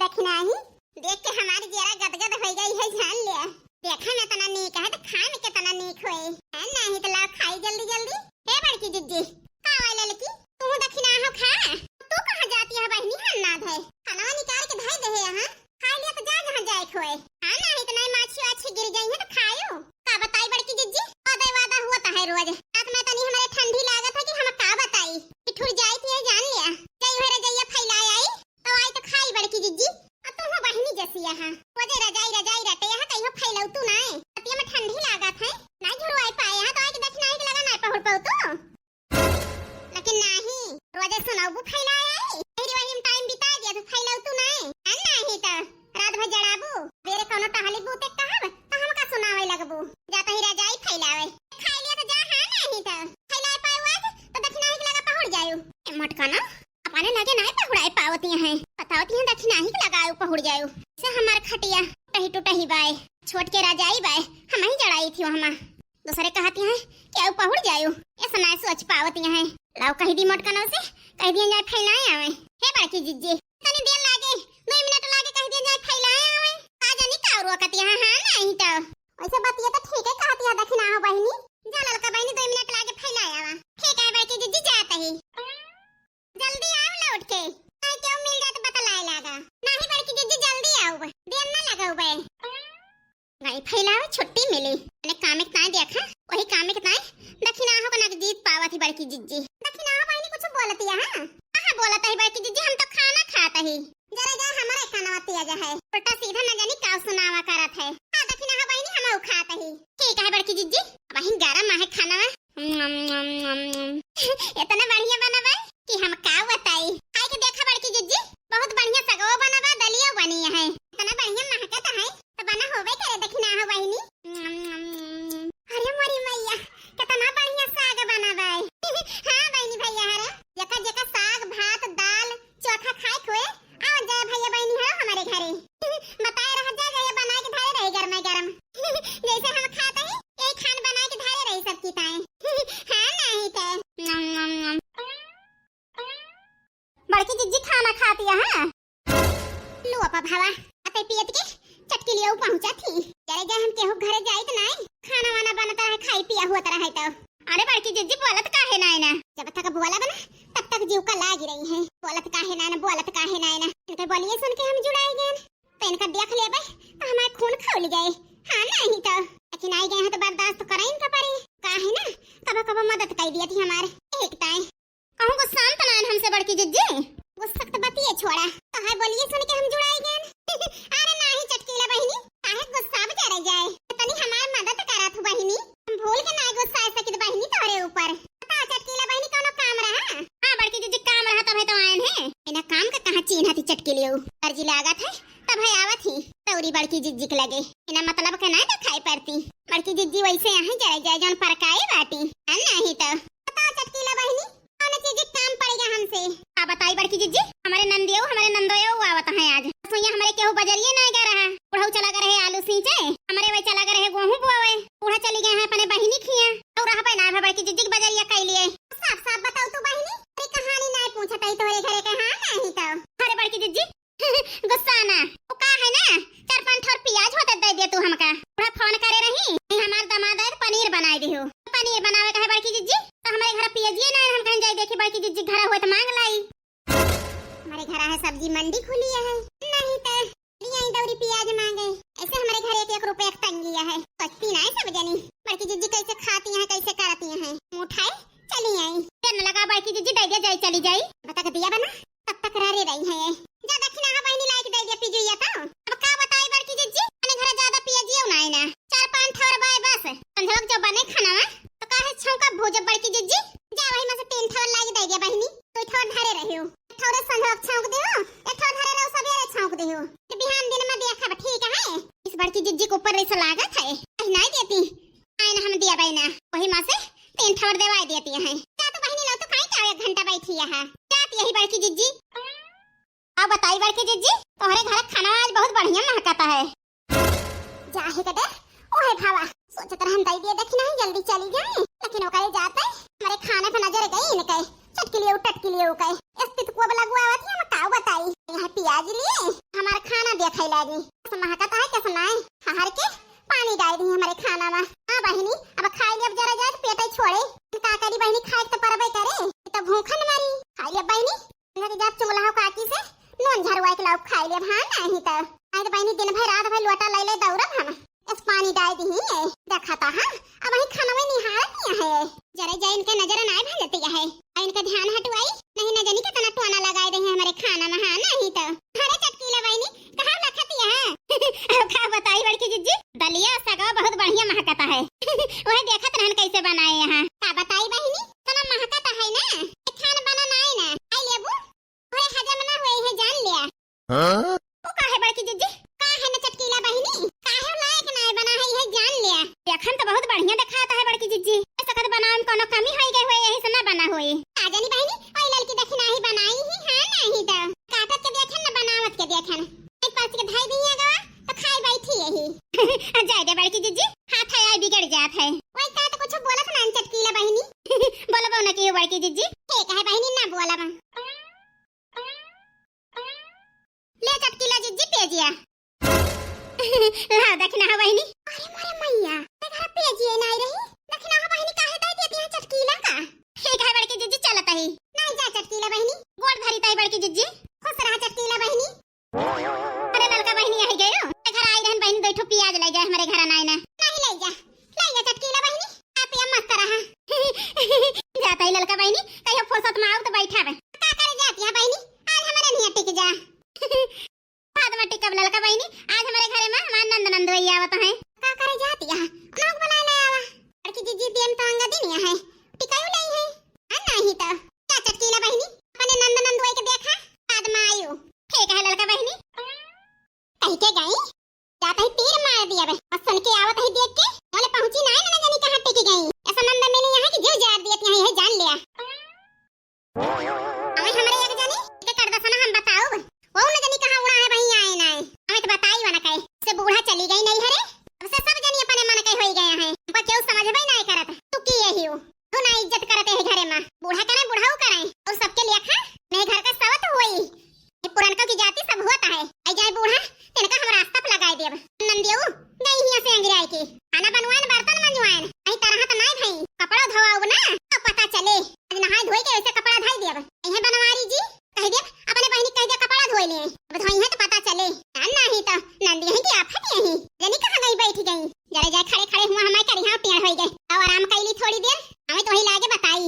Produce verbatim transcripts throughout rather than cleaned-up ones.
दखिनाही देख के हमार जियरा गदगद होइ गई है, जान ले। देखे में इतना नीक है तो खाए में कितना नीक होए। है नाही तो लाओ खाई जल्दी जल्दी। हे बड़की जिज्जी, का हुआ ललकी, तू दखिनाहो खा। तू कहाँ जाती है बहिनी, हन्ना धए। खाना निकाल के धए दे है यहाँ। खाई लिया तो जा जहाँ जाए खोए। हाँ नाही तो नहीं माछी वाछी गिर गई है तो खायो। का बताई बड़की जिज्जी, वादा वादा हुआ तो है रोज। रात में तनी हमारे ठंडी लागत है कि हम का बताई। कि ठुर जाई थी, जान लिया। गई हुए रजैया फैलाए आई, तो आई तो खाई बड़की जिज्जी। आ तू हो बहिनी जैसी यहाँ। रोजे रजाई रजाई रटे यहाँ, कहियो फैलऊ तू नाय। रतिया में ठंडी लागत है, नाय झुरवाई पाए यहाँ, तो आई के दखिनाही के लगा नाय पहुड़ पाऊ तू। लेकिन नाही, रोजे सुनाऊ फैलाए आई, फिर वही में टाइम बिता दिया तो फैलऊ तू नाय। आ नाही तो रात भर जड़ाबू, बेरे कोनो टहली बूते कहब, तो हमका सुनावे लगबू। जा तो ही रजाई फैलावे। खाई लिया तो जा, हाँ नाही तो फैलाए पाए आज, तो दखिनाही के लगा पहुड़ जायू। ए मोटका ना, अपने लगे नाय पहुड़ाए पावती हैं, बतावती हैं दखिनाही के लगायू पहुड़ जायू। से हमार खटिया टही टुटही बाय, छोट के रजाई बाय, हम ही जड़ाई थी वहमा। दूसरे कहती हैं कि आऊ पहुड़ जायू, ऐसा नाय सोच पावती हैं। लाओ कह दी मोटका ना से, कह दिया जाए फैलाए आवे। हे बड़की जिज्जी, तनी देर लागे, दो मिनट लागे, कह दिया जाए फैलाए आवे। का जानी का रोकती हैं, हाँ नाही तो। वैसे बतिया तो ठीक है कहती है दखिनाहो बहिनी। जा ललका बहिनी, दो मिनट लागे फैलाए आवा। ठीक है बड़की जिज्जी, जात ही। जल्दी आओ लौट के, नहीं केहू मिल जाए तो बतलाए लागा। नाही बड़की जिज्जी जल्दी आओ, देर ना लगाओ बे। नहीं फैलावे छुट्टी मिली, अने कामे के ताई देखा, वही कामे के ताई दखिनाहो का नक जीत पावत ही बड़की जिज्जी। दखिनाहो बहिनी कुछ बोलती है, हाँ? कहाँ बोलत ही बड़की जिज्जी, हम तो खाना खात ही। जरा जा हमारे कानवा तिया जा है, उल्टा सीधा न जानी का सुनावा करत है। हाँ दखिनाहो बहिनी हम खात ही। ठीक है बड़की जिज्जी, अब ही गरम आहे खाना। इतना बढ़िया बना बा कि हम का बताई। खाई के देखा बड़की जिज्जी, बहुत बढ़िया सगो बना बा, दलियो बनी है। इतना बढ़िया महकत है, तो बना होबे करे, दखिनाहो बहिनी। अरे मोरी मैया, कितना बढ़िया साग बना बा। हाँ बहिनी भैया, अरे जेका जेका साग भात दाल चोखा खाए खोए, आओ जाए भैया बहिनी हो हमारे घरे। बताए रह जा, जइया बनाए के धरे रही गरम गरम। जैसे हम खात ही, यही खान बनाए के धरे रही सबकी ताए। हाँ, नाही तो। बड़की जिज्जी खाना खाती है, हाँ? लो अपा भावा, अते पियत के चटकी लियो पहुँचा थी। जरे गए हम केहू घरे जाइत नाही, खाना वाना बनत रहे, खाई पिया हुआ रहे तो। अरे बड़की जिज्जी बोलत काहे नाही ना? जब तक बोलब ना, तब तक जीव का लागी रही है। बोलत काहे नाही ना, बोलत काहे नाही ना। इनके बोलिए सुन के हम जुड़ाई गए। तो इनका देख लेबे तो हमारे खून खौल जाए। हाँ नाही तो। लेकिन आई गए हैं तो बर्दाश्त तो करे इनका पड़ी। काहे ना, कबो कबो मदद कर दिया थी हमारे। एक ताए। कहूँ गुस्सा तो नान हमसे बड़की जिज्जी? गुस्सा तो बतिए छोड़ा। तो है बोलिए सुन के हम जुड़ाई गए। अरे नाही चटकीला बहिनी, काहे गुस्सा अब जरे जाए? तनी हमार मदद करा तू बहिनी। हम भूल के नाही गुस्सा सकित बहिनी तोरे ऊपर। बता चटकीला बहिनी कौनो काम रहा? हाँ बड़की जिज्जी काम रहा तब है तो आयन है। इना काम का कहाँ चीन्हा थी चटकीलियो? अर्जी लागत है तब है आवत ही। तौरी बड़की जिज्जी के लगे। इना मतलब के नाही देखाई पड़ती। बड़की जिज्जी वैसे यहाँ जरे जाए जौन परकाए बाटी। हाँ नाही तो। बता चटकीला बहिनी, कौन चीज काम पड़ गया हमसे? का बताई बड़की जिज्जी, हमारे नंदियो, हमारे नंदोयो आवत हैं आज। सुइया हमारे केहू बजरिए नाही गए रहा। बुढ़ऊ चला गए रहे आलू सींचे, हमारे वही चला गए रहे गेहूं बोवे। बूढ़ा चली गए हैं अपने बहिनी खिया। और रह पे ना बड़की जिज्जी के बजरिया कई लिए। साफ साफ बताओ तू बहिनी, अरे कहानी नाही पूछत आई तोरे घरे के, हाँ नाही तो। अरे बड़की जिज्जी, गुस्सा ना, वो का है ना, चार पाँच ठोर प्याज होते दे दे तू हमका। पूरा फोन करे रही, "नहीं, हमार दामाद आए तो पनीर बनाए दिहो।" पनीर बनावे का है बड़की जिज्जी, तो हमारे घर प्याजिए ना है, हम कहीं जाए देखी बड़की जिज्जी घर हुए तो मांग लाई। हमारे घर है सब्जी मंडी खुली है, नाही तो ले आई दौरी प्याज मांगे। ऐसे हमारे घर एक एक रुपया की तंगी है, सोचती ना है सब जनी। बड़की जिज्जी कैसे खाती हैं, कैसे करती हैं, मुँह उठाए चली आई। तेन लगा बड़की जिज्जी दे दे जाई चली जाई। बता के दिया बना। तब तक ररे रही है। जा दखिनाहा बहिनी लाइक दे दिया पिजुइया तो। अब का बताई बड़की जिज्जी, अपने घर ज्यादा पिया जियो ना है ना। चार पाँच ठौर बाय बस। संझवक जो बने खाना में, तो काहे छौंका भूजब बड़की जिज्जी? जा वही में से तीन ठौर लाइक दे दिया बहिनी। दो ठौर धरे रहियो। एक ठौर संझवक छौंक देहो, एक ठौर धरे रहो सबेरे छौंक देहो। तो बिहान दिन में देखब, ठीक है? इस बड़की जिज्जी के ऊपर ऐसा लागत है। कहीं नहीं देती। आए ना हम दिया बहिना, वही माँ से तीन ठौर देवाई देती हैं। जा तो बहिनी लो तो काई का एक घंटा बैठी है। जात यही बड़की जिज्जी। अब बताई बड़की जिज्जी, तोहरे घर खाना आज बहुत बढ़िया महकता है। जा हे कटे, ओहे भावा, सोचत रहन दई दिए दखिनाही जल्दी चली जाए, लेकिन ओकरे जाते हमारे खाने पे नजर गई इनके, चटकी लियो, टटकी लियो के। इस पितकुआ वाला गुआवा थी, हम का बताई। यहाँ प्याज लिए, हमार अरे, कस महकत है, कस नाय। हहर के पानी डाल दी हमरे खाना मा। हाँ बहिनी, अब खाई ले, अब जरा जाए तो पेट ही छोड़े। का करी बहिनी, खाए के तो परबे करे, ये तो भूखन मरी। खाई ले बहिनी, अंदर जा चुगला हो काकी से, नून झरवाई के लाओ, खाई ले। हाँ, नहीं तो, नहीं तो बहिनी दिन भर रात भर लोटा ले ले दौड़ब हम। बस पानी डाल दी है, देखा था, हाँ, अब वही खाना में निहारत नहीं है। जरा जा इनके नजर ना भा जाती है, और इनका ध्यान हटवाई, नहीं न जानी कितना टोना लगाए दे हैं हमरे खाना मा, हाँ, नहीं तो। अरे चटकीला बहिनी, कहाँ लखती है? अब का बताई बड़की जिज्जी, दलिया सगवा बहुत बढ़िया महकता है। वही देखत रहन कैसे बनाए यहाँ। का बताई बहिनी, इतना महकता है ना, खान बना नाय ना। आई लेबू, थोड़े हजम ना हुए है, जान लिया। हाँ? वो का है बड़की जिज्जी? का है ना चटकीला बहिनी? काहे लायक नाय बना है, ये जान लिया। देखन तो बहुत बढ़िया दिखाता है बड़की जिज्जी। ऐसा कद बनावे में कोनो कमी होई गई होई, यही से ना बना होई। का जानी बहिनी, ओई ललकी देखी नाही बनाई ही, हाँ नाही तो। काटत के देखन ना बनावत के देखन। एक पास के धाई दी है गवा, तो खाए बैठी यही। जाए दे बड़की जिज्जी, हाथ है आई बिगड़ जात है। वही का तो कुछ बोलत ना चटकीला बहिनी। बोलबो ना की बड़की जिज्जी। ठीक है बहिनी, ना बोलब। ले चटकीला जिज्जी पेजिया। लाओ दखिनहा बहिनी। अरे मोरे मैया, ते घर पेजिया नाय रही। दखिनहा बहिनी काहे दे देती है चटकीला का? ठीक है बड़की जिज्जी, चलत ही। नहीं जा चटकीला बहिनी। गोड़ धरी ताई बड़की जिज्जी। खुश रहा चटकीला बहिनी। अरे ललका बहिनी आई गयो। ते घर आई रहन बहिनी, दो ठो पियाज ले जाए हमरे घर नाय ना। नहीं ले जा। ले जा चटकीला बहिनी, आप ये मस्त रहा। जाता ही ललका बहिनी, कहियो फुर्सत में आओ तो बैठा बे। का करे जाती है बहिनी, आज हमारे नहीं टिक जा। बाद में टिकब ललका बहिनी, आज हमारे घरे में हमारे नंद नंदोई आवत हैं। का करे जाती है, लोग बुलाए ले आवा। बड़की जिज्जी देम तो अंगा दिन है, टिकाऊ ले है। हाँ नहीं तो, क्या चटकीला बहिनी, अपने नंद नंदोई के देखा, बाद में आयो। ठीक है ललका बहिनी। कह के गई, जाता ही तीर मार दिया बे। और सुन के आवत ही देख के, बोले पहुंची ना, ना जानी कहाँ टिकी गई। ऐसा नंद मिली यहाँ की जीव जाड़ दिया, यहाँ यही जान लिया। अबे हमरे एक जानी के कर दसना हम बताओ, वो न जानी कहाँ उड़ा है, वहीं आए ना आए। हमें तो बताई वाला कहे, से बूढ़ा चली गई नहीं हरे, अब से सब जानी अपने मन के होई गए हैं, हमको क्यों समझबे नहीं करत। तू की यही हो? तू ना इज्जत करते है घरे में। बूढ़ा करे, बुढ़ाऊ करे, और सबके लेखा मैं घर का सवत होई। ये पुरनका की जाति सब होता है। आई जाए बूढ़ा, तिनका हम रास्ता पे लगाए देब। नंदियो, गई हिया से अंगिराए के। खाना बनवाएन, बर्तन मंजवाएन। आई तरह तो नाय भाई, कपड़ा धोआओ ना, तो पता चले। आज नहाए धोए के वैसे कपड़ा धाई देब। यही बनवारी जी, कह दे, अपने बहिनी कह दे कपड़ा धोए ले। अब धोई है तो पता चले। ना नहीं तो नंदी है कि आफत यही। जनी कहाँ गई बैठ गई। जरे जाए खड़े खड़े हुआ हमारे करिहा टेढ़ होई गए। अब आराम कैली थोड़ी देर, हमें तो वही लागे बताई।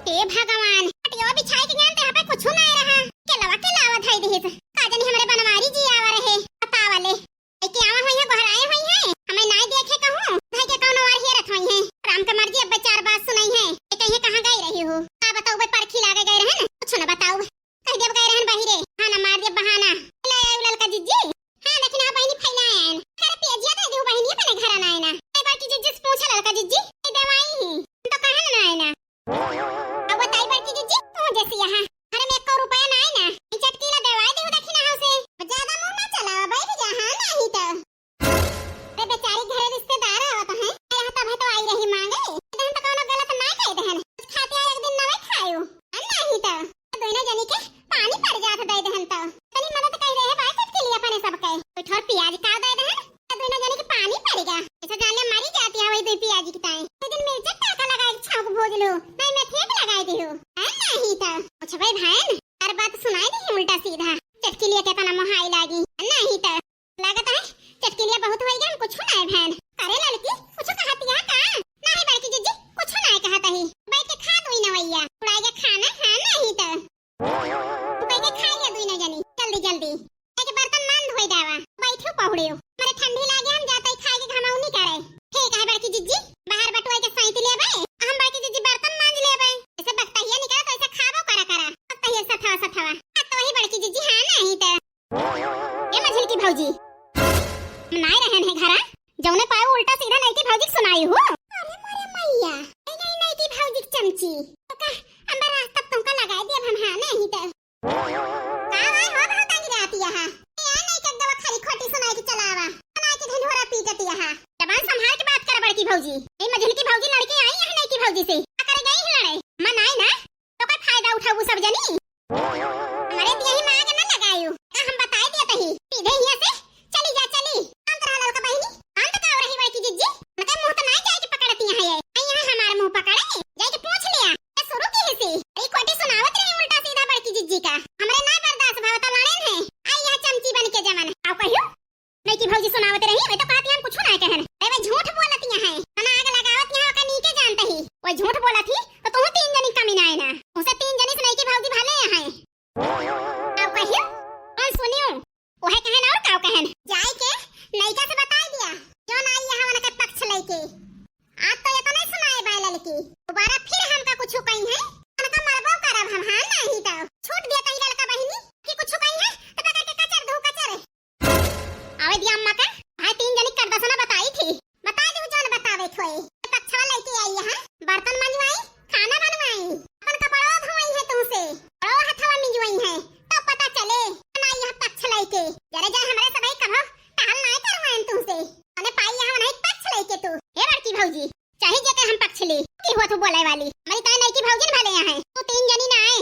हे भगवान, खटिया बिछाए के ज्ञान तो यहाँ पे कुछ ना रहा। के लवा के लावा धाई दिहिस। का जानी हमरे बनवारी जी आवा रहे, बतावा ले। ए के आवा होई है, गोहराए होई है, हमें नाय देखे कहूँ, भाई के कौनो वार हेरत होई है। राम के मर्जी, अब चार बात सुनाई है। ए कहिए कहाँ गई रही हो? का बताऊ बे, परखी लागे गए रहन, कुछ न बताऊ। कह देब गए रहन बहिरे, बहाना मार देब बहाना। ले आयु ललका जिज्जी। हाँ, लेकिन हाँ बहिनी फैला आयन। अरे पियजिया दे दियो बहिनी, अपने घर ना आए ना। ए बड़की जिज्जी से पूछा ललका जिज्जी, ए दवाई ही। हम तो कहे ना आए ना। अब बताई बड़की जिज्जी, तू जैसे यहाँ घर में एको रुपया ना आए ना। ई चटकीला दवाई देहु दखिना हो से। ज्यादा मुंह ना चलावा, बैठ जा, हाँ नहीं तो। अरे बेचारी घरे रिश्तेदार आवत हैं, अरे तब तो आई रही मांगे। इधर तो कौनो गलत ना कह दहन। कुछ खाते आए एक दिन नवे खायो। हाँ नहीं तो। दोनों जनी के पानी पड़ जात दे दहन तो। तनी मदद कर रहे भाई चटकीली अपने सबके। कोई ठोर पियाज का दे दहन। तो दोनों जनी के पानी पड़ गया। ऐसा जान ले मरी जाती है वही दो पियाज की ताई। एक दिन मिर्चा टाका लगा के छौंक भूज लो। नहीं मैं फेंक लगा दी हूँ। हाँ नहीं तो। अच्छा भाई भाई, हर बात सुनाई नहीं उल्टा सीधा। चटकीलिया के तना मोहाई लागी। नहीं तो। लागत है चटकीलिया बहुत होई गया, हम कुछ ना है बहन। अरे लड़की, कुछ कहत या का? नहीं बड़की जिज्जी, कुछ ना है कहत ही। बैठ के खा तू ही नवैया। उड़ाई के खाना है नहीं तो। बैठ के खाई ले दुई ना जनी, जल्दी जल्दी। एक बर्तन मान धोई जावा, बैठो पहुड़ियो। मारे ठंडी लागे, हम जाता ही खाए के घमाउनी करे। ठीक है बड़की जिज्जी, बाहर बटुआ के सैंत लेबे, हम बड़की जिज्जी बर्तन मांज लेबे। ऐसे बकतहिया निकला तो ऐसे खाबो करा करा। बकतहिया सथवा सथवा। आ तो वही बड़की जिज्जी, हाँ का हमरे ना बर्दाश्त भवत लड़ेन है। आई यह चमची बन के जमन। आओ कहियो। नइकी भौजी सुनावत रही, मैं तो कहती हम कुछ ना कहन। अरे भाई झूठ बोलत यहाँ है। खाना आग लगावत यहाँ का नीके जानत ही। वो झूठ बोलत ही तो तू तीन जनी कमी ना है ना। उसे तीन जनी से नइकी भौजी भले यहाँ है। आओ कहियो। कौन सुनियो? वह कहन और काव कहन? जाई के नइका से बताई दिया। जो ना आई यहाँ उनके पक्ष लेके। आज तो इतना सुनाए बाय ललकी। दोबारा फिर हमका कुछ कही है। उनका मरबो करब हम, हाँ नहीं तो। छूट दिया कहीं ललका बहिनी कि कुछ कही है तो पकड़ के कचर दू कचर। आवे दिया अम्मा का। भाई तीन जनी कर दसना बताई थी। बता दू जौन बतावे खोए। पक्षवा लेके आई है। बर्तन मंजवाई, खाना बनवाई, अपन कपड़ो धोई है तुमसे। बड़ो हथवा मिंजवाई है। तो पता चले। ना यह पक्ष लेके। जरे जरे हमरे सबई कभो टहल नाय करवाएन तुमसे। अने पाई यहाँ नहीं पक्ष लेके तू। हे बड़की भौजी, चाहे जे के हम पक्ष ले। की हुआ तू बोले वाली? हमारी ताई नइकी भौजी न भले यहाँ है। तू तीन जनी ना आए।